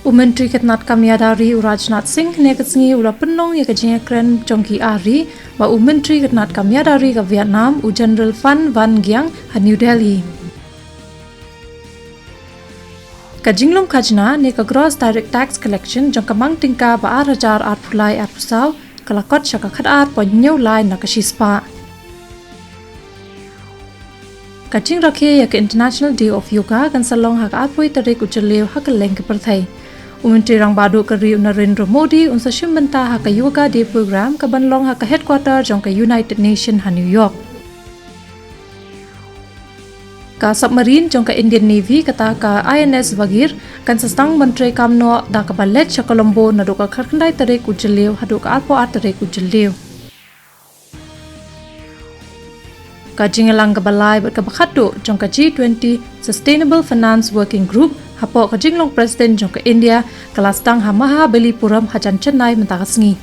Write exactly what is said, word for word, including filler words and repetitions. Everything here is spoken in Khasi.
U Myntri ka tnat kam ïada ri u Rajnath Singh hynne ka sngi u la pynlong ïa ka jingïakren jong ki ar ri bad u Myntri ka tnat kam ïada ri ka Vietnam u General Pham Van Giang ha New Delhi. Ka jinglum khajna ne ka gross direct tax collection jong ka mang tyngka ba ar hajar arphew lai arphew saw ka la kot sha ka khatar point hynñiew lai na ka shispah. Ka jingrakhe ïa ka International Day of Yoga kan sa long ha ka arphew tarik u Jylliew ha kylleng ka pyrthei. U Myntri Rangbah Duh ka ri u Narendra Modi un sa shim bynta ha ka Yoga Day program ka ban long ha ka headquarter jong ka United Nation ha New York. Ka submarine jong ka Indian Navy kata ka I N S Vagir kan sa sdang ban trei kam noh da kaba leit sha Colombo naduh ka khatkhyndai tarik u Jylliew haduh ka arphew ar tarik u Jylliew. Ka jingïalang kaba lai bad kaba khatduh jong ka G twenty Sustainable Finance Working Group hapoh ka jinglong President jong ka India ka la sdang ha Mahabalipuram hajan Chennai mynta ka sngi.